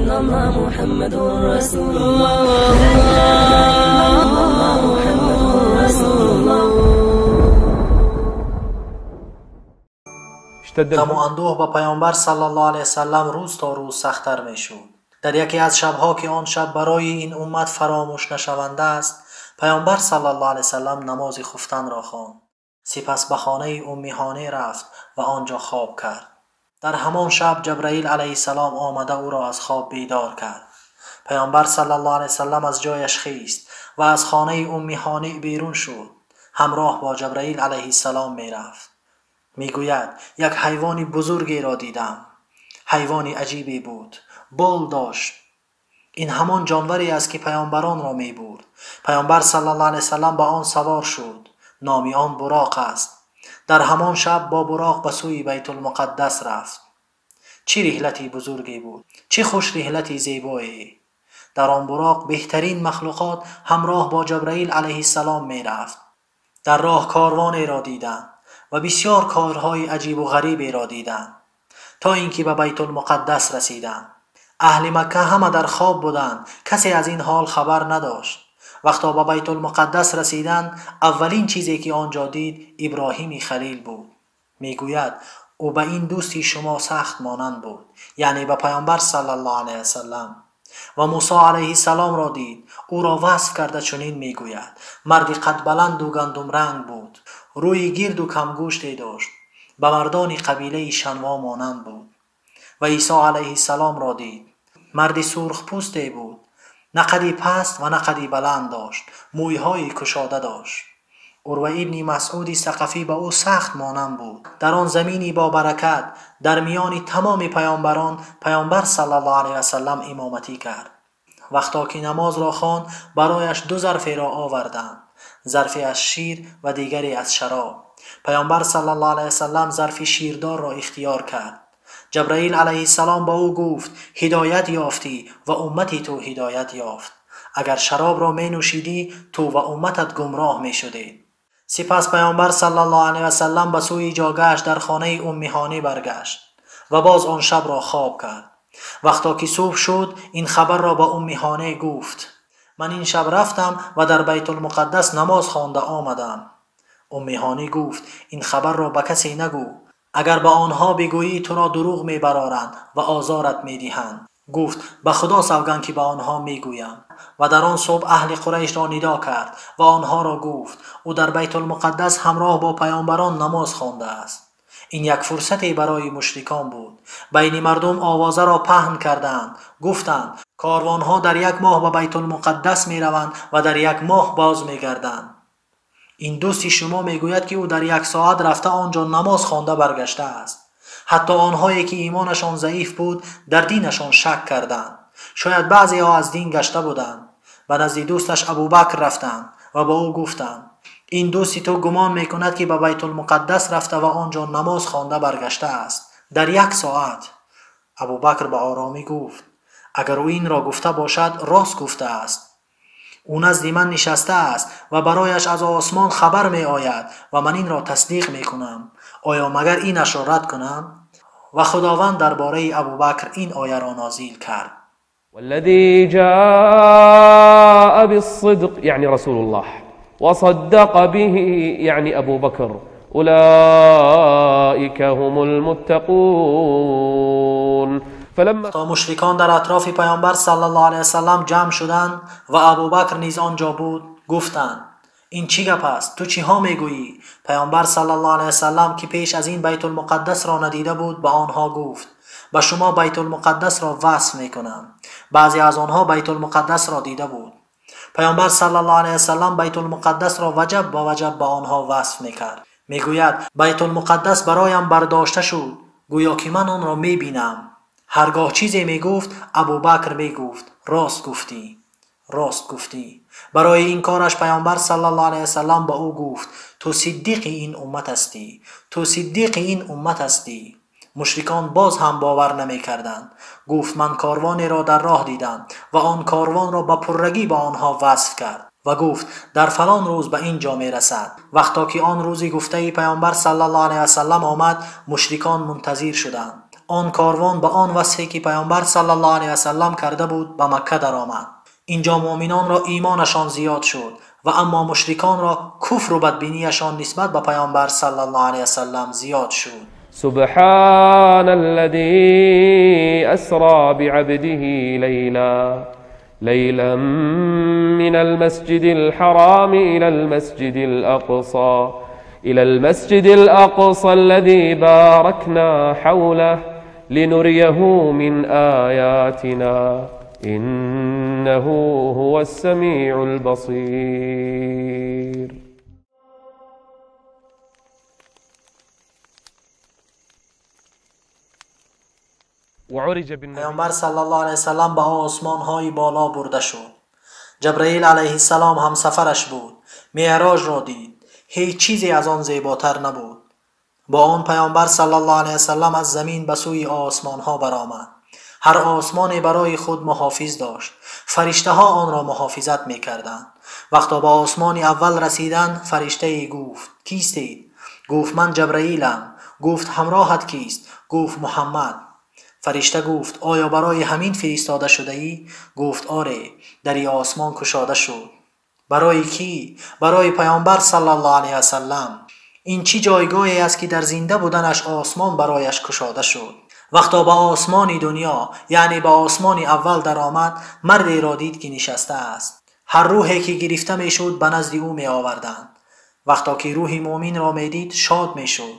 إلا الله محمد رسول الله لا إله إلا الله محمد رسول الله. غم و اندوه به پیامبر صلی الله علیه وسلم روز تا روز سخت‌تر میشد. در یکی از شبها که آن شب برای این امت فراموش نشونده است، پیامبر صلی الله علیه وسلم نماز خفتن را خواند. سپس به خانه ام هانه رفت و آنجا خواب کرد. در همان شب جبرائیل علیه السلام آمده او را از خواب بیدار کرد. پیامبر صلی الله علیه وسلم از جایش خیست و از خانه ام هانه بیرون شد. همراه با جبرائیل علیه السلام می رفت. می گوید یک حیوان بزرگی را دیدم. حیوان عجیبی بود. بال داشت. این همان جانوری است که پیامبران را می برد. پیامبر صلی الله علیه وسلم به آن سوار شد. نامی آن براق است. در همان شب با براق به سوی بیت المقدس رفت. چه رحلتی بزرگی بود، چه خوش رحلتی زیبایی. در آن براق بهترین مخلوقات همراه با جبرائیل علیه السلام می رفت. در راه کاروانی را دیدند و بسیار کارهای عجیب و غریبی را دیدند تا اینکه به بیت المقدس رسیدند. اهل مکه همه در خواب بودند، کسی از این حال خبر نداشت. وقتا به بیت المقدس رسیدند، اولین چیزی که آنجا دید ابراهیم خلیل بود. میگوید او به این دوستی شما سخت مانند بود، یعنی به پیامبر صلی الله علیه وسلم. و موسی علیه السلام را دید، او را وصف کرده چنین میگوید: مردی قد بلند و گندم رنگ بود، روی گرد و کمگوشتی داشت، به مردان قبیله شنوا مانند بود. و عیسی علیه السلام را دید، مردی سرخ پوستی بود، نه قدی پست و نه قدی بلند داشت، مویهای کشاده داشت. عروه ابن مسعود ثقفی به او سخت مانند بود. در آن زمینی با برکت در میان تمام پیامبران، پیامبر صلی الله علیه وسلم امامتی کرد. وقتا که نماز را خواند، برایش دو ظرف را آوردند، ظرفی از شیر و دیگری از شراب. پیامبر صلی الله علیه وسلم ظرف شیردار را اختیار کرد. جبرائیل علیه السلام با او گفت: هدایت یافتی و امتی تو هدایت یافت. اگر شراب را می نوشیدی تو و امتت گمراه می شدید. سپس پیامبر صلی الله علیه وسلم به سوی جاگهش در خانه ام هانه برگشت و باز آن شب را خواب کرد. وقتا که صبح شد، این خبر را به ام هانه گفت: من این شب رفتم و در بیت المقدس نماز خوانده آمدم. ام هانه گفت: این خبر را به کسی نگو، اگر به آنها بگویی تو را دروغ میبرارند و آزارت میدهند. گفت: به خدا سوگند که به آنها میگویم. و در آن صبح اهل قریش را ندا کرد و آنها را گفت: او در بیت المقدس همراه با پیامبران نماز خوانده است. این یک فرصتی برای مشرکان بود. بین مردم آوازه را پهن کردند. گفتند: کاروانها در یک ماه به بیت المقدس میروند و در یک ماه باز میگردند. این دوستی شما میگوید که او در یک ساعت رفته آنجا نماز خوانده برگشته است. حتی آنهایی که ایمانشان ضعیف بود در دینشان شک کردند. شاید بعضی ها از دین گشته بودند. به نزد دوستش ابوبکر رفتند و با او گفتند: این دوستی تو گمان میکند که به بیت المقدس رفته و آنجا نماز خوانده برگشته است در یک ساعت. ابوبکر به آرامی گفت: اگر او این را گفته باشد راست گفته است. او نزد من نشسته است و برایش از آسمان خبر می آید و من این را تصدیق می کنم. آیا مگر اینش را رد کنم؟ و خداوند درباره ابوبکر این آیه را نازل کرد: والذی جاء بالصدق یعنی رسول الله وصدق به یعنی ابوبکر اولئک هم المتقون. تا مشرکان در اطراف پیامبر صلی الله علیه وسلم جمع شدند و ابوبکر نیز آنجا بود، گفتند: این چی گپ است؟ تو چی ها میگویی؟ پیامبر صلی الله علیه وسلم که پیش از این بیت المقدس را ندیده بود به آنها گفت: به شما بیت المقدس را وصف میکنم. بعضی از آنها بیت المقدس را دیده بود. پیامبر صلی الله علیه وسلم بیت المقدس را وجب به وجب به آنها وصف میکرد. میگوید: بیت المقدس برایم برداشته شد، گویا که من آن را میبینم. هرگاه چیزی میگفت ابوبکر میگفت: راست گفتی، راست گفتی. برای این کارش پیامبر صلی الله علیه وسلم به او گفت: تو صدیق این امت هستی، تو صدیق این امت هستی. مشرکان باز هم باور نمیکردند. گفت: من کاروانی را در راه دیدم و آن کاروان را به پرگی به آنها وصف کرد و گفت: در فلان روز به اینجا میرسد. وقتا که آن روزی گفته پیامبر صلی الله علیه وسلم آمد، مشرکان منتظر شدند. Он корвон ба он васфе ки Паёмбар саллаллоҳу алайҳи васаллам карда буд ба Макка даромад. Инҷо муъминонро имонашон зиёд шуд ва аммо мушриконро куфру бадбинияшон нисбат ба Паёмбар саллаллоҳу алайҳи васаллам зиёд шуд. سبحان الذي أسرى بعبده ليلا ليلا من المسجد الحرام إلى المسجد الأقصى إلى المسجد الأقصى الذي باركنا حوله لنريه من آياتنا إنه هو السميع البصير. Паёмбар саллаллоҳу алайҳи васаллам ба осмонҳои боло бурда шуд. Ҷабраил алайҳиссалом ҳамсафараш буд. Меъроҷро дид. Ҳеҷ чизе аз он зеботар набуд. Бо он Паёмбар саллаллоҳу алайҳи васаллам аз замин ба сӯи осмонҳо баромад. Ҳар осмоне барои худ муҳофиз дошт. Фариштаҳо онро муҳофизат мекарданд. Вақто ба осмони аввал расиданд, фариштае гуфт: кистед? Гуфт: ман Ҷабраилам. Гуфт: ҳамроҳат кист? Гуфт: Муҳаммад. Фаришта гуфт: оё барои ҳамин фиристода шудаӣ? Гуфт: оре. Дари осмон кушода шуд. Барои кӣ? Барои Паёмбар саллаллоҳу алайҳи васаллам. Ин чӣ ҷойгоҳе аст ки дар зинда буданаш осмон барояш кушода шуд? Вақто ба осмони дунё, яъне ба осмони аввал даромад, мардеро дид ки нишаста аст. Ҳар рӯҳе ки гирифта мешуд ба назди ӯ меоварданд. Вақто ки рӯҳи муъминро медид, шод мешуд.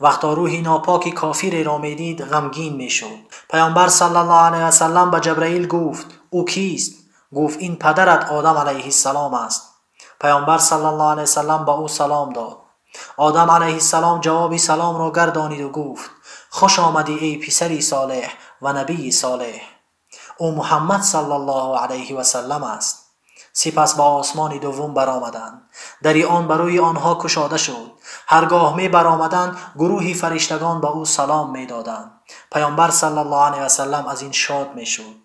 Вақто рӯҳи нопоки кофиреро медид, ғамгин мешуд. Паёмбар саллаллоҳу алайҳи васаллам ба Ҷабраил гуфт: ӯ кист? Гуфт: ин падарат Одам алайҳиссалом аст. Паёмбар саллаллоҳу алайҳи васаллам ба ӯ салом дод. Одам алайҳиссалом ҷавоби саломро гардониду гуфт: хуш омадӣ эй писари солеҳ ва набии солеҳ. Ӯ Муҳаммад саллаллоҳу алайҳи васаллам аст. Сипас ба осмони дуввум баромаданд. Дари он ба рӯи онҳо кушода шуд. Ҳаргоҳ мебаромаданд, гурӯҳи фариштагон ба ӯ салом медоданд. Паёмбар саллаллоҳу алайҳи васаллам аз ин шод мешуд.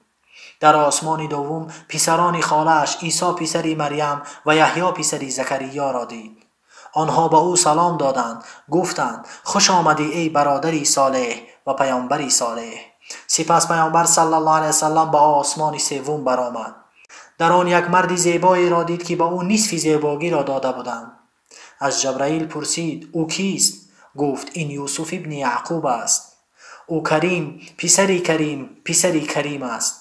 Дар осмони дуввум писарони холааш Исо писари Марьям ва Яҳё писари Закариёро дид. Онҳо ба ӯ салом доданд, гуфтанд: хуш омадӣ эй бародари солеҳ ва паёмбари солеҳ. Сипас Паёмбар саллаллоҳу алайҳи васаллам ба осмони севум баромад. Дар он як марди зебоеро дид ки ба ӯ нисфи зебогиро дода буданд. Аз Ҷабраил пурсид: ӯ кист? Гуфт: ин Юсуф ибни Яъқуб аст. Ӯ Карим, писари Карим, писари Карим аст.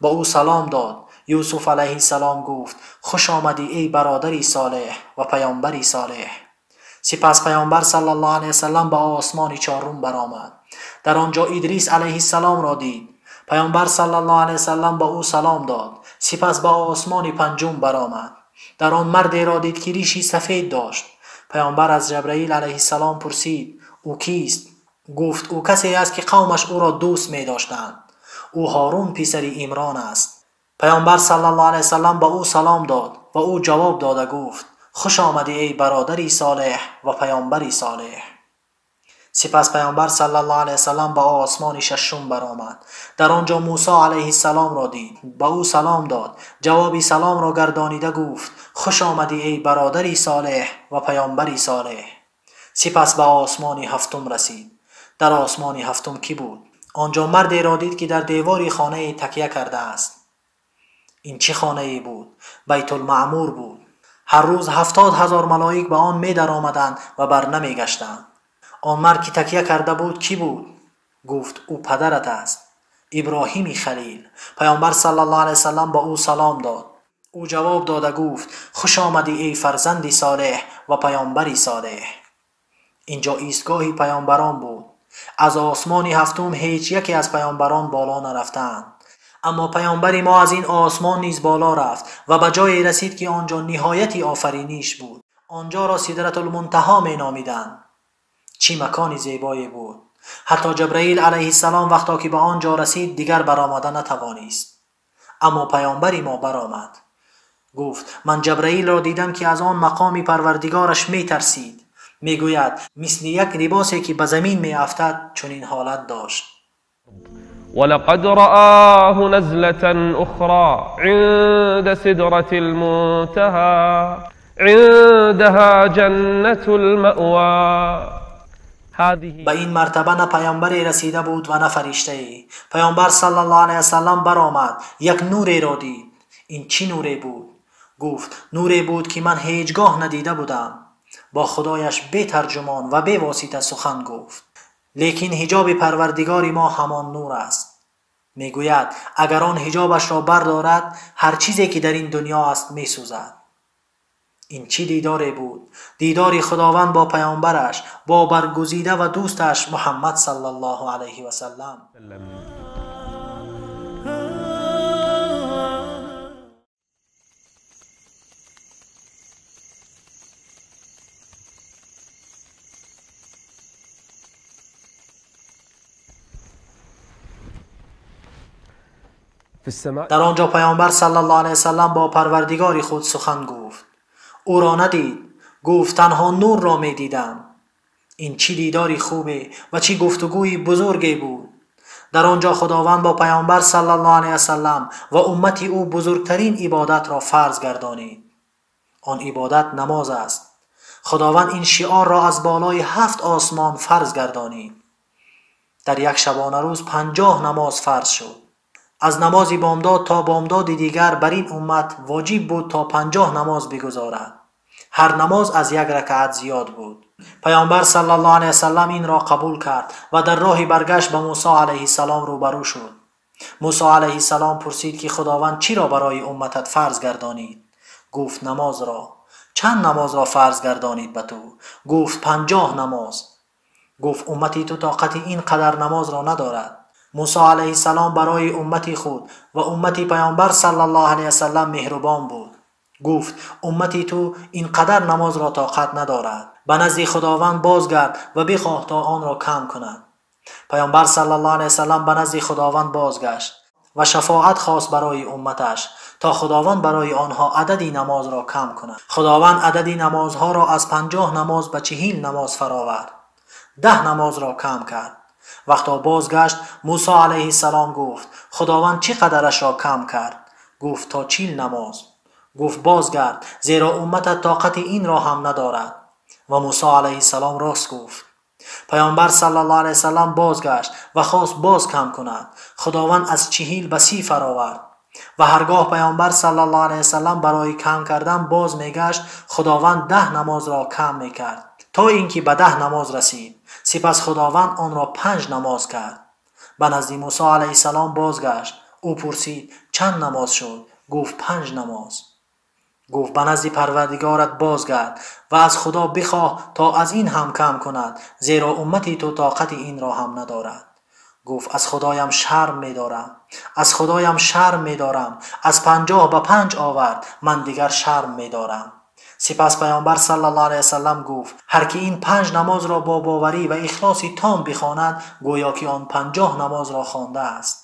Ба ӯ салом дод. Юсуф алайҳиссалом гуфт: хуш омадӣ эй бародари солеҳ ва паёмбари солеҳ. Сипас Паёмбар саллаллоҳу алайҳи васаллам ба осмони чорум баромад. Дар он ҷо Идрис алайҳиссаломро дид. Паёмбар саллаллоҳу алайҳи васаллам ба ӯ салом дод. Сипас ба осмони панҷум баромад. Дар он мардеро дид ки риши сафед дошт. Паёмбар аз Ҷабраил алайҳиссалом пурсид: ӯ кист? Гуфт: ӯ касе аст ки қавмаш ӯро дӯст медоштанд. Ӯ Ҳорун писари Имрон аст. Паёмбар саллаллоҳу алайҳи васаллам ба ӯ салом дод ва ӯ ҷавоб дода гуфт: хуш омадӣ эй бародари солеҳ ва паёмбари солеҳ. Сипас Паёмбар саллаллоҳу алайҳи васаллам ба осмони шашум баромад. Дар он ҷо Мусо алайҳиссаломро дид. Ба ӯ салом дод. Ҷавоби саломро гардонида гуфт: хуш омадӣ эй бародари солеҳ ва паёмбари солеҳ. Сипас ба осмони ҳафтум расид. Дар осмони ҳафтум кӣ буд? Он ҷо мардеро дид ки дар девори хонае такя кардааст. Ин чӣ хонае буд? Байтулмаъмур буд. Ҳар рӯз 70 000 малоик ба он медаромаданд ва бар намегаштанд. Он мард ки такя карда буд кӣ буд? Гуфт: ӯ падарат аст, Иброҳими Халил. Паёмбар саллаллоҳу алайҳи васаллам ба ӯ салом дод. Ӯ ҷавоб дода гуфт: хуш омадӣ эй фарзанди солеҳ ва паёмбари солеҳ. Инҷо истгоҳи паёмбарон буд. Аз осмони ҳафтум ҳеҷ яке аз паёмбарон боло нарафтанд. Аммо паёмбари мо аз ин осмон низ боло рафт ва ба ҷое расид ки он ҷо ниҳояти офариниш буд. Он ҷоро Сидратулмунтаҳо меномиданд. Чӣ макони зебое буд! Ҳатто Ҷабраил алайҳиссалом вақто ки ба он ҷо расид, дигар баромада натавонист. Аммо паёмбари мо баромад. Гуфт: ман Ҷабраилро дидам ки аз он мақоми парвардигораш метарсид. Мегӯяд: мисли як либосе ки ба замин меафтад чунин ҳолат дошт. ولقد رآه نزلة أخرى عند سدرة المنتهى عندها جنة المأوى. Ба ин мартаба на паёмбаре расида буд ва на фариштае. Паёмбар саллаллоҳу алайҳи васаллам баромад, як нуреро дид. Ин чӣ нуре буд? Гуфт: нуре буд, ки ман ҳеҷ гоҳ надида будам. Бо Худояш бетарҷумон ва бевосита сухан гуфт. Лекин ҳиҷоби Парвардигори мо ҳамон нур аст. Мегӯяд, агар он ҳиҷобашро бардорад, ҳар чизе ки дар ин дунё аст месӯзад. Ин чӣ дидаре буд? Дидори Худованд бо паёмбараш, бо баргузида ва дӯсташ Муҳаммад саллаллоҳу алайҳи васаллам. Дар он ҷо паёмбар саллаллоҳу алайҳи васаллам бо Парвардигори худ сухан гуфт. Ӯро надид, гуфт: танҳо нурро медидам. Ин чӣ дидори хубе ва чӣ гуфтугӯи бузурге буд. Дар он ҷо Худованд бо паёмбар саллаллоҳу алайҳи васаллам ва уммати ӯ бузургтарин ибодатро фарз гардонид. Он ибодат намоз аст. Худованд ин шиорро аз болои 7 осмон фарз гардонид. Дар як шабонарӯз 50 намоз фарз шуд. Аз намози бомдод то бомдоди дигар бар ин уммат воҷиб буд то 50 намоз бигузорад. Ҳар намоз аз 1 ракаат зиёд буд. Паёмбар саллаллоҳу алайҳи васаллам инро қабул кард ва дар роҳи баргашт ба Мусо алайҳиссалом рӯбарӯ шуд. Мусо алайҳиссалом пурсид, ки Худованд чиро барои умматат фарз гардонид? Гуфт: намозро. Чанд намозро фарз гардонид ба ту? Гуфт: 50 намоз. Гуфт: уммати ту тоқати ин қадар намозро надорад. Мусо алайҳиссалом барои уммати худ ва уммати паёмбар саллаллоҳу алайҳи васаллам меҳрубон буд. Гуфт: уммати ту ин қадар намозро тоқат надорад. Ба назди Худованд бозгард ва бихоҳ то онро кам кунад. Паёмбар саллаллоҳу алайҳи васаллам ба назди Худованд бозгашт ва шафоат хост барои умматаш то Худованд барои онҳо адади намозро кам кунад. Худованд адади намозҳоро аз 50 намоз ба 40 намоз фаровард. 10 намозро кам кард. Вақто бозгашт, Мусо алайҳиссалом гуфт: Худованд чӣ қадарашро кам кард? Гуфт: то 40 намоз. Гуфт: бозгард, зеро умматат тоқати инро ҳам надорад. Ва Мусо алайҳиссалом рост гуфт. Паёмбар саллаллоҳу алайҳи васаллам бозгашт ва хост боз кам кунад. Худованд аз 40 ба 30 фаровард. Ва ҳаргоҳ паёмбар саллаллоҳу алайҳи васаллам барои кам кардан боз мегашт, Худованд 10 намозро кам мекард то ин ки ба 10 намоз расид. Сипас Худованд онро 5 намоз кард. Ба назди Мусо алайҳиссалом бозгашт. Ӯ пурсид: чанд намоз шуд? Гуфт: 5 намоз. Гуфт: ба назди Парвардигорат бозгард ва аз Худо бихоҳ то аз ин ҳам кам кунад, зеро уммати ту тоқати инро ҳам надорад. Гуфт: аз Худоям шарм медорам, аз Худоям шарм медорам. Аз 50 ба 5 овард, ман дигар шарм медорам. Сипас паёмбар саллаллоҳу алайҳи васаллам гуфт: ҳар ки ин 5 намозро бо боварӣ ва ихлоси том бихонад, гӯё ки он 50 намозро хондааст.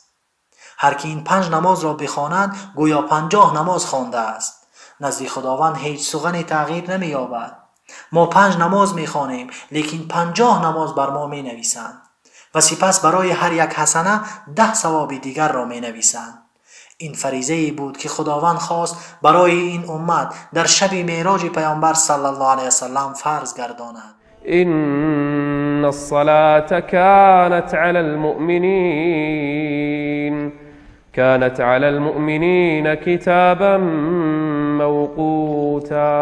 Ҳар ки ин 5 намозро бихонад, гӯё 50 намоз хондааст. Назди Худованд ҳеҷ сухане тағйир намеёбад. Мо 5 намоз мехонем, лекин 50 намоз бар мо менависанд ва сипас барои ҳар як ҳасана 10 савоби дигарро менависанд. Ин фаризае буд, ки Худованд хост барои ин уммат дар шаби меъроҷи паёмбар саллаллоҳу алайҳи васаллам фарз гардонад. إن الصلاة كانت على المؤمنين كانت على المؤمنين كتابا موقوتا.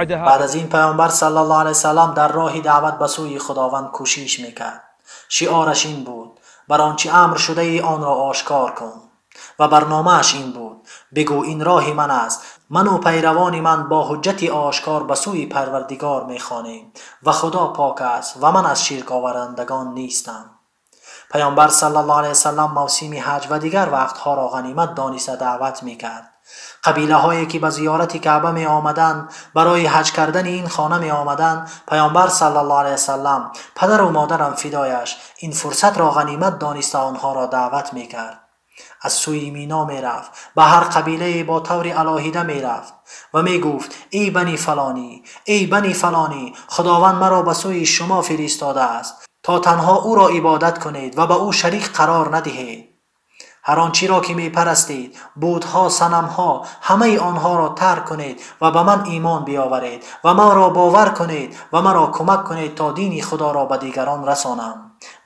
بعد از این پیامبر صلی الله علیه وسلم در راه دعوت به سوی خداوند کوشش میکرد. شعارش این بود: بر آنچه امر شده ای آن را آشکار کن. و برنامه‌اش این بود: بگو این راه من است، من و پیروان من با حجت آشکار به سوی پروردگار میخوانیم و خدا پاک است و من از شرک آورندگان نیستم. پیامبر صلی الله علیه وسلم موسم حج و دیگر وقتها را غنیمت دانسته دعوت میکرد. قبیله هایی که به زیارت کعبه می آمدند، برای حج کردن این خانه می آمدند، پیامبر صلی الله علیه وسلم پدر و مادرم فدایش این فرصت را غنیمت دانسته آنها را دعوت میکرد. از سوی مینا می رفت، به هر قبیله با طور علاهیده می رفت و می گفت: ای بنی فلانی، ای بنی فلانی، خداوند مرا به سوی شما فرستاده است تا то танҳо ӯро ибодат кунед ва ба ӯ шарик қарор надиҳед. Ҳар он чиро ки мепарастед, бутҳо, санамҳо, ҳамаи онҳоро тарк кунед ва ба ман имон биёваред ва маро бовар кунед ва маро кӯмак кунед то дини Худоро ба дигарон расонам.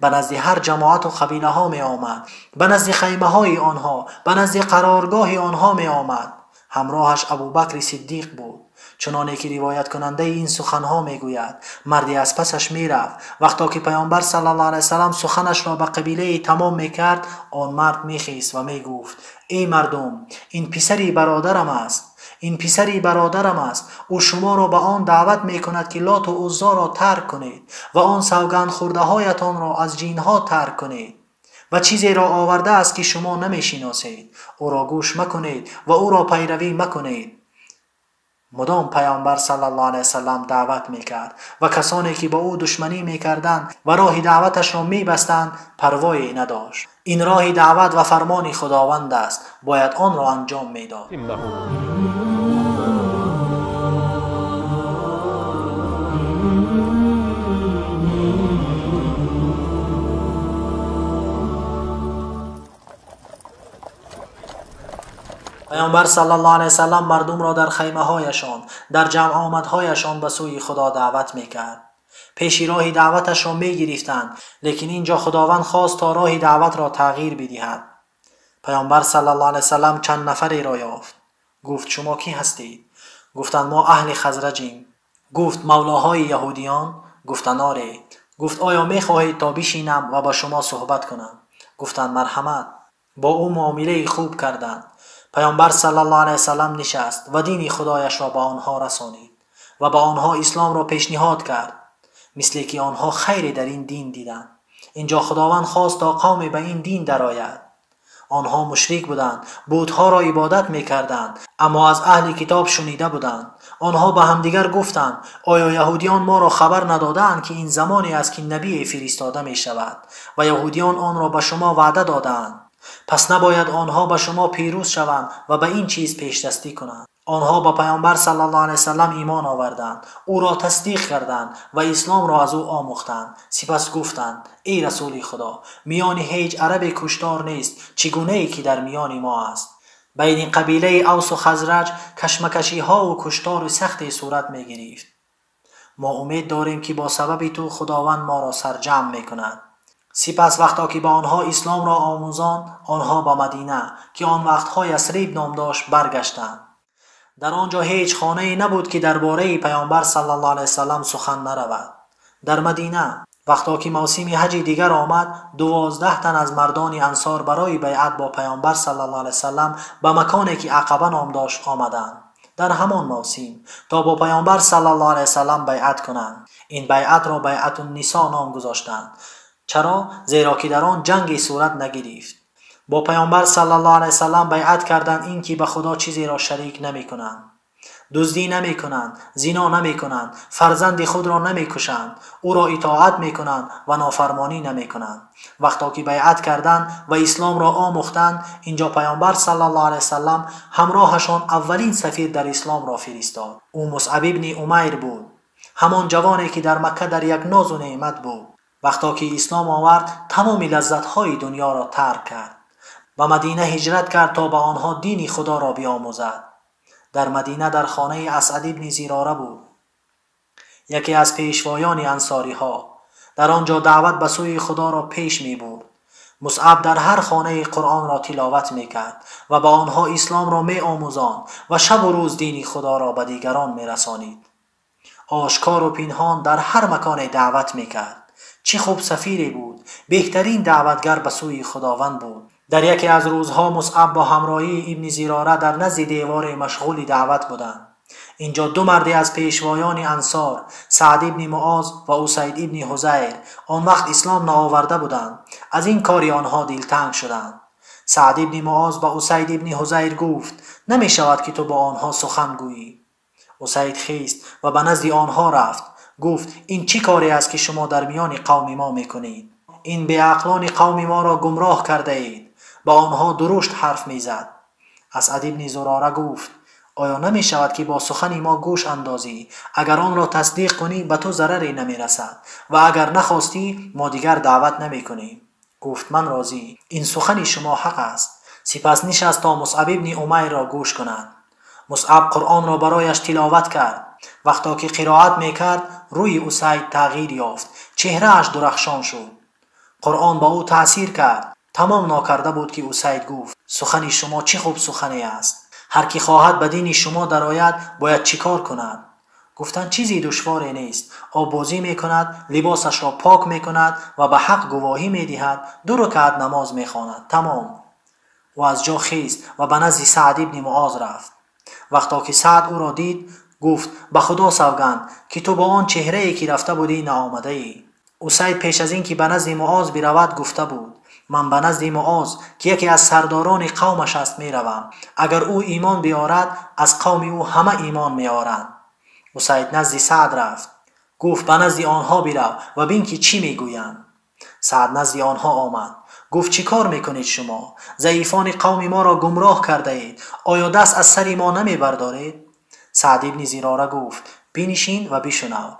Ба назди ҳар ҷамоату қабилаҳо меомад, ба назди хаймаҳои онҳо, ба назди қароргоҳи онҳо меомад. Ҳамроҳаш Абубакри Сиддиқ буд. Чуноне ки ривояткунандаи ин суханҳо мегӯяд, марде аз пасаш мерафт. Вақто ки паёмбар саллаллоҳу алайҳи васаллам суханашро ба қабилаи тамом мекард, он мард мехист ва мегуфт: эй мардум, ин писари бародарам аст, ин писари бародарам аст. Ӯ шуморо ба он даъват мекунад ки Лоту Уззоро тарк кунед ва он савгандхӯрдаҳоятонро аз ҷинҳо тарк кунед ва чизеро овардааст ки шумо намешиносед. Ӯро гӯш макунед ва ӯро пайравӣ макунед. Мудом паёмбар саллаллоҳу алайҳи васаллам даъват мекард ва касоне ки ба ӯ душманӣ мекарданд ва роҳи даъваташро мебастанд, парвое надошт. Ин роҳи даъват ва фармони Худованд аст, бояд онро анҷом медод. Паёмбар саллаллоҳу алайҳи васаллам мардумро дар хаймаҳояшон, дар ҷамъомадҳояшон ба сӯи Худо даъват мекард. Пеши роҳи даъваташро мегирифтанд, лекин инҷо Худованд хост то роҳи даъватро тағйир бидиҳад. Паёмбар саллаллоҳу алайҳи васаллам чанд нафареро ёфт. Гуфт: шумо кӣ ҳастед? Гуфтанд: мо аҳли Хазраҷем. Гуфт: мавлоҳои яҳудиён? Гуфтанд: оре. Гуфт: оё мехоҳед то бишинам ва ба шумо суҳбат кунам? Гуфтанд: марҳамат. Бо ӯ муомилаи хуб карданд. Паёмбар саллаллоҳу алайҳи васаллам нишаст ва дини Худояшро ба онҳо расонид ва ба онҳо исломро пешниҳод кард, мисле ки онҳо хайре дар ин дин диданд. Инҷо Худованд хост то қавме ба ин дин дарояд. Онҳо мушрик буданд, бутҳоро ибодат мекарданд, аммо аз аҳли китоб шунида буданд. Онҳо ба ҳамдигар гуфтанд: оё яҳудиён моро хабар надодаанд ки ин замоне аст ки набие фиристода мешавад ва яҳудиён онро ба шумо ваъда додаанд? Пас набояд онҳо ба шумо пирӯз шаванд ва ба ин чиз пешдастӣ кунанд. Онҳо ба паёмбар саллаллоҳу алайҳи васаллам имон оварданд, ӯро тасдиқ карданд ва исломро аз ӯ омӯхтанд. Сипас гуфтанд: эй расули Худо, миёни ҳеҷ арабе куштор нест, чӣ гунае ки дар миёни мо аст. Байни қабилаи Авсу Хазраҷ кашмакашиҳову куштори сахте сурат мегирифт. Мо умед дорем ки бо сабаби ту Худованд моро сарҷамъ мекунад. Сипас вақто ки ба онҳо исломро омӯзонд, онҳо ба Мадина, ки он вақтҳо Ясриб ном дошт, баргаштанд. Дар он ҷо ҳеҷ хонае набуд ки дар бораи паёмбар саллаллоҳу алайҳи васаллам сухан наравад. Дар Мадина вақто ки мавсими ҳаҷи дигар омад, 12 тан аз мардони ансор барои байъат бо паёмбар саллаллоҳу алайҳи васаллам ба маконе ки Ақаба ном дошт омаданд. Дар ҳамон мавсим то бо паёмбар саллаллоҳу алайҳи васаллам байъат кунанд. Ин байъатро байъатун-нисо ном гузоштанд. Чаро? Зеро ки дар он ҷанге сурат нагирифт. Бо паёмбар саллаллоҳу алайҳи васаллам байъат карданд ин ки ба Худо чизеро шарик намекунанд, дуздӣ намекунанд, зино намекунанд, фарзанди худро намекушанд, ӯро итоат мекунанд ва нофармонӣ намекунанд. Вақто ки байъат карданд ва исломро омӯхтанд, инҷо паёмбар саллаллоҳу алайҳи васаллам ҳамроҳашон аввалин сафир дар исломро фиристод. Ӯ Мусъаб ибни Умайр буд, ҳамон ҷавоне ки дар Макка дар як нозу неъмат буд. Вақто ки ислом овард, тамоми лаззатҳои дунёро тарк кард. Ба Мадина ҳиҷрат кард то ба онҳо дини Худоро биомӯзад. Дар Мадина дар хонаи Асъад ибни Зирора буд, яке аз пешвоёни ансориҳо. Дар он ҷо даъват ба сӯи Худоро пеш мебурд. Мусъаб дар ҳар хонаи Қуръонро тиловат мекард ва ба онҳо исломро меомӯзонд ва шабу рӯз дини Худоро ба дигарон мерасонид. Ошкору пинҳон дар ҳар маконе даъват мекард. Чӣ хуб сафире буд, беҳтарин даъватгар ба сӯи Худованд буд. Дар яке аз рӯзҳо Мусъаб бо ҳамроҳии ибни Зирора дар назди девори машғули даъват буданд. Инҷо ду марде аз пешвоёни ансор, Саъд ибни Муоз ва Усайд ибни Ҳузайр, он вақт ислом наоварда буданд. Аз ин кори онҳо дилтанг шуданд. Саъд ибни Муоз ба Усайд ибни Ҳузайр гуфт: намешавад ки ту бо онҳо сухан гӯӣ. Усайд хист ва ба назди онҳо рафт. Гуфт: ин чӣ коре аст ки шумо дар миёни қавми мо мекунед? Ин беақлони қавми моро гумроҳ кардаед. Ба онҳо дурушт ҳарф мезад. Асъад ибни Зурора гуфт: оё намешавад ки бо сухани мо гӯш андозӣ? Агар онро тасдиқ кунӣ ба ту зараре намерасад ва агар нахостӣ мо дигар даъват намекунем. Гуфт ман розӣ, ин сухани шумо ҳақ аст. Сипас нишаст то Мусъаб ибни Умайрро гӯш кунад. Мусъаб Қуръонро барояш тиловат кард. Вақто ки қироат мекард, рӯи Усайд тағйир ёфт, чеҳрааш дурахшон шуд. Қуръон ба ӯ таъсир кард. Тамом нокарда буд ки Усайд гуфт: сухани шумо чӣ хуб сухане аст. Ҳар ки хоҳад ба дини шумо дарояд, бояд чӣ кор кунад? Гуфтанд чизи душворе нест. Оббозӣ мекунад, либосашро пок мекунад ва ба ҳақ гувоҳӣ медиҳад, 2 ракъат намоз мехонад. Тамом. Ӯ аз ҷо хист ва ба назди Саъд ибни Муоз рафт. Вақто ки Саъд ӯро дид, гуфт: ба Худо савганд ки ту бо он чеҳрае ки рафта будӣ наомадаӣ. Усайд пеш аз ин ки ба назди Муоз биравад гуфта буд: ман ба назди Муоз, ки яке аз сардорони қавмаш аст, меравам. Агар ӯ имон биёрад, аз қавми ӯ ҳама имон меоранд. Усайд назди Саъд рафт. Гуфт: ба назди онҳо бирав ва бин ки чӣ мегӯянд. Саъд назди онҳо омад. Гуфт: чӣ кор мекунед шумо? Заифони қавми моро гумроҳ кардаед. Оё даст аз сари мо намебардоред? Саъд ибни Зирора гуфт: бинишин ва бишунав.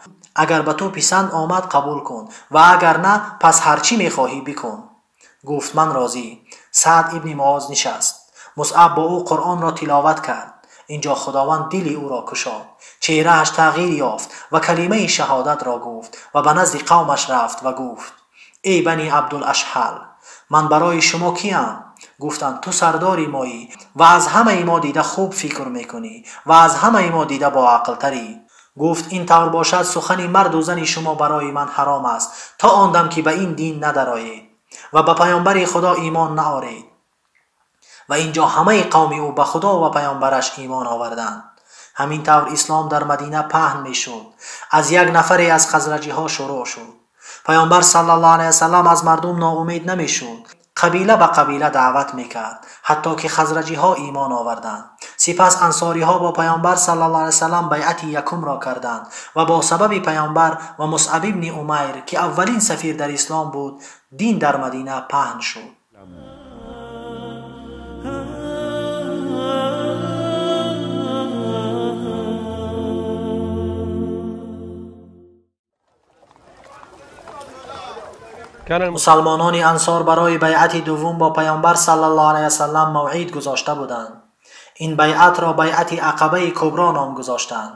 Агар ба ту писанд омад қабул кун ва агар на, пас ҳар чӣ мехоҳӣ бикун. Гуфт: ман розӣ. Саъд ибни Муоз нишаст. Мусъаб бо ӯ Қуръонро тиловат кард. Инҷо Худованд дили ӯро кушод. Чеҳрааш тағйир ёфт ва калимаи шаҳодатро гуфт ва ба назди қавмаш рафт ва гуфт: эй бани Абдулашҳал, ман барои шумо киям? Гуфтанд: ту сардори моӣ ва аз ҳамаи мо дида хуб фикр мекунӣ ва аз ҳамаи мо дида боақлтарӣ. Гуфт: ин тавр бошад, сухани марду зани шумо барои ман ҳаром аст то он дам ки ба ин дин надароед ва ба паёмбари Худо имон наоред. Ва инҷо ҳамаи қавми ӯ ба Худо ва паёмбараш имон оварданд. Ҳамин тавр ислом дар Мадина паҳн мешуд. Аз як нафаре аз хазраҷиҳо шурӯъ шуд. Паёмбар саллаллоҳу алайҳи васаллам аз мардум ноумед намешуд. Қабила ба қабила даъват мекард, ҳатто ки хазраҷиҳо имон оварданд. Сипас ансориҳо бо паёмбар саллаллоҳу алайҳи васаллам байъати якумро карданд ва бо сабаби паёмбар ва Мусъаб ибни Умайр, ки аввалин сафир дар ислом буд, дин дар Мадина паҳн шуд. Мусалмонони ансор барои байъати дуввум бо паёмбар саллаллоҳу алайҳи васаллам мавъид гузошта буданд. Ин байъатро байъати Ақабаи Кубро ном гузоштанд.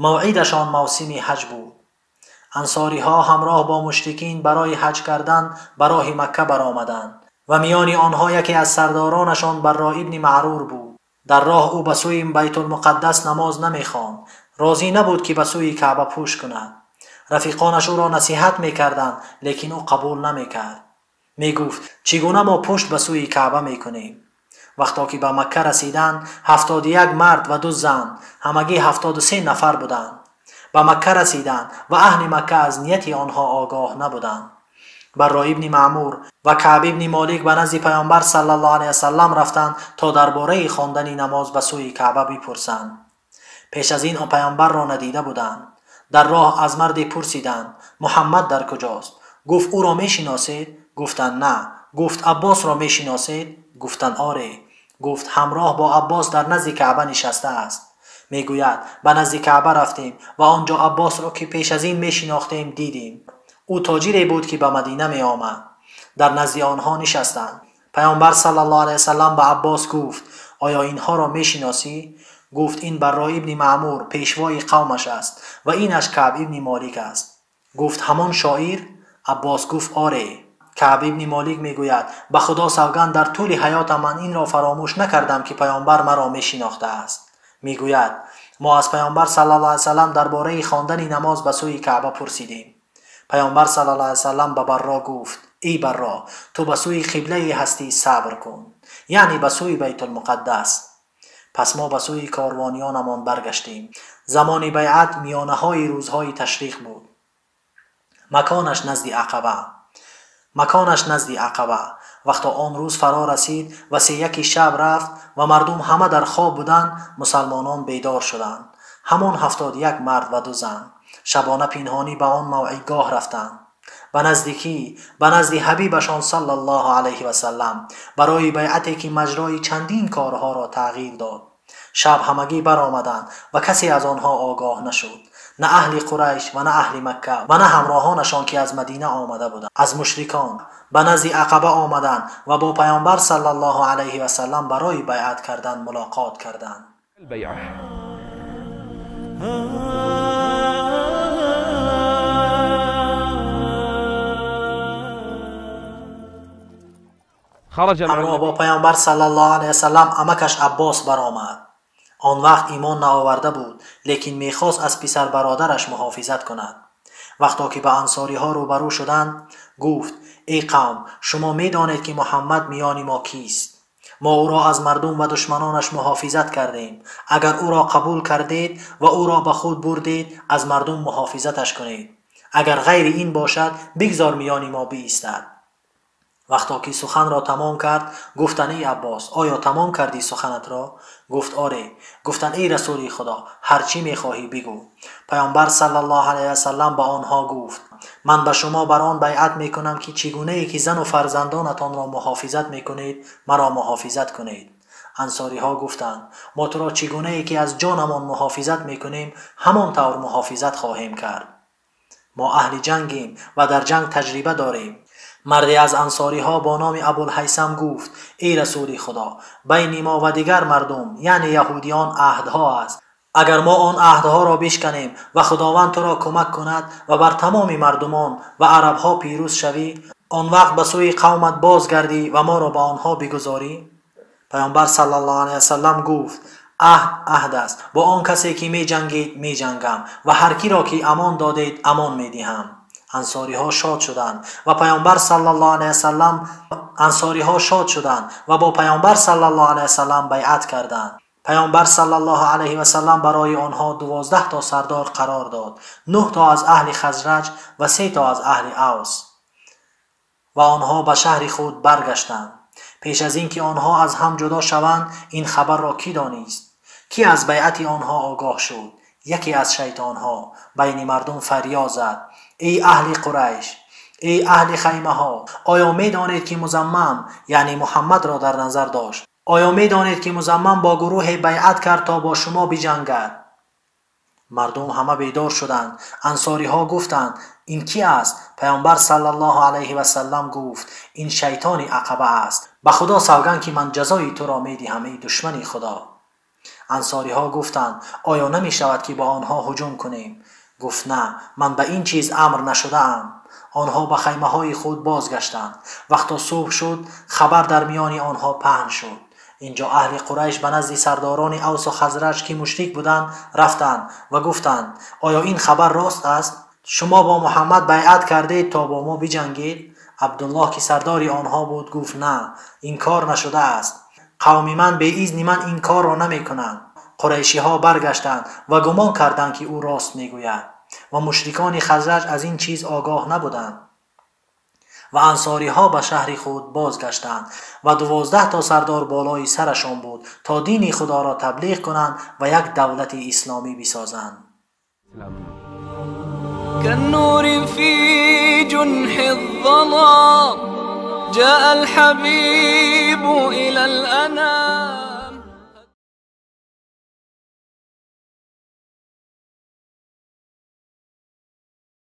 Мавъидашон мавсими ҳаҷ буд. Ансориҳо ҳамроҳ бо мушрикин барои ҳаҷ кардан ба роҳи Макка баромаданд ва миёни онҳо яке аз сардоронашон Барро ибни Маърур буд. Дар роҳ ӯ ба сӯи Байтулмуқаддас намоз намехонд. Розӣ набуд ки ба сӯи Каъба пӯш кунад. Рафиқонаш ӯро насиҳат мекарданд, лекин ӯ қабул намекард. Мегуфт: чӣ гуна мо пушт ба сӯи Каъба мекунем? Вақто ки ба Макка расиданд, 71 мард ва 2 зан, ҳамагӣ 73 нафар буданд. Ба Макка расиданд ва аҳли Макка аз нияти онҳо огоҳ набуданд. Барро ибни Маъмур ва Каъб ибни Молик ба назди паёмбар саллаллоҳу алайҳи васаллам рафтанд то дар бораи хондани намоз ба сӯи Каъба бипурсанд. Пеш аз ин паёмбарро надида буданд. Дар роҳ аз марде пурсиданд: Муҳаммад дар куҷост? Гуфт: ӯро мешиносед? Гуфтанд: на. Гуфт: Аббосро мешиносед? Гуфтанд: оре. Гуфт: ҳамроҳ бо Аббос дар назди Каъба нишаста аст. Мегӯяд: ба назди Каъба рафтем ва онҷо Аббосро ки пеш аз ин мешинохтем дидем. Ӯ тоҷире буд ки ба Мадина меомад. Дар назди онҳо нишастанд. Паёмбар саллаллоҳу алайҳи васаллам ба Аббос гуфт: оё инҳоро мешиносӣ? Гуфт: ин Барро ибни Маъмур пешвои қавмаш аст ва инаш Каъб ибни Молик аст. Гуфт: ҳамон шоир? Аббос гуфт: оре. Каъб ибни Молик мегӯяд: ба Худо савганд, дар тӯли ҳаётам ман инро фаромӯш накардам ки паёмбар маро мешинохтааст. Мегӯяд: мо аз паёмбар саллаллоҳу алайҳи васаллам дар бораи хондани намоз ба сӯи Каъба пурсидем. Паёмбар саллаллоҳу алайҳи васаллам ба Барро гуфт: эй Барро, ту ба сӯи қиблае ҳастӣ, сабр кун, яъне ба сӯи Байтулмуқаддас. Пас мо ба сӯи корвониёнамон баргаштем. Замони байъат миёнаҳои рӯзҳои ташриқ буд. Маконаш назди Ақаба. Маконаш назди Ақаба. Вақто он рӯз фаро расид ва 31 шаб рафт ва мардум ҳама дар хоб буданд, мусалмонон бедор шуданд. Ҳамон 71 мард ва 2 зан шабона пинҳонӣ ба он мавъидгоҳ рафтанд. Ба наздикӣ, ба назди ҳабибашон саллаллоҳу алайҳи васаллам, барои байъате ки маҷрои чандин корҳоро тағйир дод. Шаб ҳамагӣ баромаданд ва касе аз онҳо огоҳ нашуд. На аҳли Қурайш ва на аҳли Макка ва на ҳамроҳонашон ки аз Мадина омада буданд. Аз мушрикон ба назди Ақаба омаданд ва бо Паёмбар саллаллоҳу алайҳи васаллам барои байъат кардан мулоқот карданд. Ҳамроҳ бо Паёмбар саллаллоҳу алайҳи васаллам амакаш Аббос баромад. Он вақт имон наоварда буд, лекин мехост аз писар бародараш муҳофизат кунад. Вақто ки ба ансориҳо рӯбарӯ шуданд, гуфт: эй қавм, шумо медонед ки Муҳаммад миёни мо кист? Мо ӯро аз мардум ва душманонаш муҳофизат кардем. Агар ӯро қабул кардед ва ӯро ба худ бурдед, аз мардум муҳофизаташ кунед. Агар ғайри ин бошад, бигзор миёни мо биистад. Вақто ки суханро тамом кард, гуфтанд: эй Аббос, оё тамом кардӣ суханатро? Гуфт: оре. Гуфтанд: эй Расули Худо, ҳар чӣ мехоҳӣ бигӯ. Паёмбар саллаллоҳу алайҳи васаллам ба онҳо гуфт: ман ба шумо бар он байъат мекунам ки чӣ гунае ки зану фарзандонатонро муҳофизат мекунед, маро муҳофизат кунед. Ансориҳо гуфтанд: мо туро чӣ гунае ки аз ҷонамон муҳофизат мекунем, ҳамон тавр муҳофизат хоҳем кард. Мо аҳли ҷангем ва дар ҷанг таҷриба дорем. Марде аз ансориҳо бо номи Абулҳайсам гуфт: эй Расули Худо, байни мо ва дигар мардум, яъне яҳудиён, аҳдҳо аст. Агар мо он аҳдҳоро бишканем ва Худованд туро кӯмак кунад ва бар тамоми мардумон ва арабҳо пирӯз шавӣ, он вақт ба сӯи қавмат бозгардӣ ва моро ба онҳо бигузорӣ? Паёмбар саллаллоҳу алайҳи васаллам гуфт: аҳд аҳд аст. Бо он касе ки меҷангед меҷангам ва ҳар киро ки амон додед амон медиҳам. Ансориҳо шод шуданд ва Паёмбар саллаллоҳу алайҳи васаллам ансориҳо шод шуданд ва бо Паёмбар саллаллоҳу алайҳи васаллам байъат карданд. Паёмбар саллаллоҳу алайҳи васаллам барои онҳо 12 то сардор қарор дод, 9 то аз аҳли Хазраҷ ва 3 то аз аҳли Авс. Ва онҳо ба шаҳри худ баргаштанд. Пеш аз ин ки онҳо аз ҳам ҷудо шаванд, ин хабарро кӣ донист? Кӣ аз байъати онҳо огоҳ шуд? Яке аз шайтонҳо байни мардум фарёд зад: эй аҳли Қурайш, эй аҳли хаймаҳо, оё медонед ки Музаммам, яъне Муҳаммадро дар назар дошт? Оё медонед ки Музаммам бо гурӯҳе байъат кард то бо шумо биҷангад? Мардум ҳама бедор шуданд. Ансориҳо гуфтанд: ин кӣ аст? Паёмбар саллаллоҳу алайҳи васаллам гуфт: ин шайтони Ақаба аст. Ба Худо савганд ки ман ҷазои туро медиҳам, эй душмани Худо. Ансориҳо гуфтанд: оё намешавад ки ба онҳо ҳуҷум кунем? Гуфт: на, ман ба ин чиз амр нашудаам. Онҳо ба хаймаҳои худ бозгаштанд. Вақто субҳ шуд, хабар дар миёни онҳо паҳн шуд. Инҷо аҳли Қурайш ба назди сардорони Авсу Хазраҷ ки мушрик буданд рафтанд ва гуфтанд: оё ин хабар рост аст? Шумо бо Муҳаммад байъат кардед то бо мо биҷангед? Абдуллоҳ ки сардори онҳо буд гуфт: на, ин кор нашудааст. Қавми ман бе изни ман ин корро намекунанд. Қурайшиҳо баргаштанд ва гумон карданд ки ӯ рост мегӯяд ва мушрикони Хазраҷ аз ин чиз огоҳ набуданд. Ва ансориҳо ба шаҳри худ бозгаштанд ва 12 то сардор болои сарашон буд то дини Худоро таблиғ кунанд ва як давлати исломӣ бисозанд. كالنور في جنح الظلام جاء الحبيب إلى الأنام.